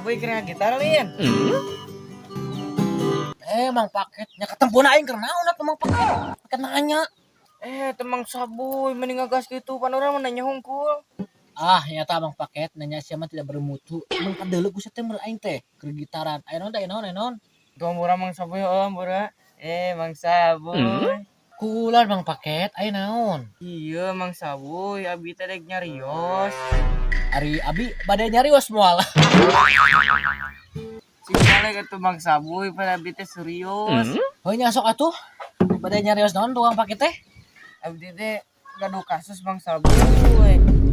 Sabuy kira gitar lin. Eh, Mang Paket nya ketempuna aing keur naon atuh, Mang Paket? Paket nanya. Eh, teu, Mang Sabuy, mending ngagas gitu pan urang mah nanya hungkul. Ah, nyata Mang Paket nanya sia mah tidak bermutu. Emang kadeuleu ku sia teh mun aing teh keur gitaran. Aya naon teh, aya naon, aya naon? Tuh murah, Mang Sabuy, oh murah. Eh, Mang Sabuy. Kulan, Mang Paket, aya naon? Iya, Mang Sabuy, abi teh rek nyarios. Ari abi bade nyarios moal? Sing balik atuh, Mang Sabuy, pan abi teh serius. Heuh nya, sok atuh. Bade nyarios naon, tukang paket teh? Abdi teh gaduh kasus, Mang Sabuy.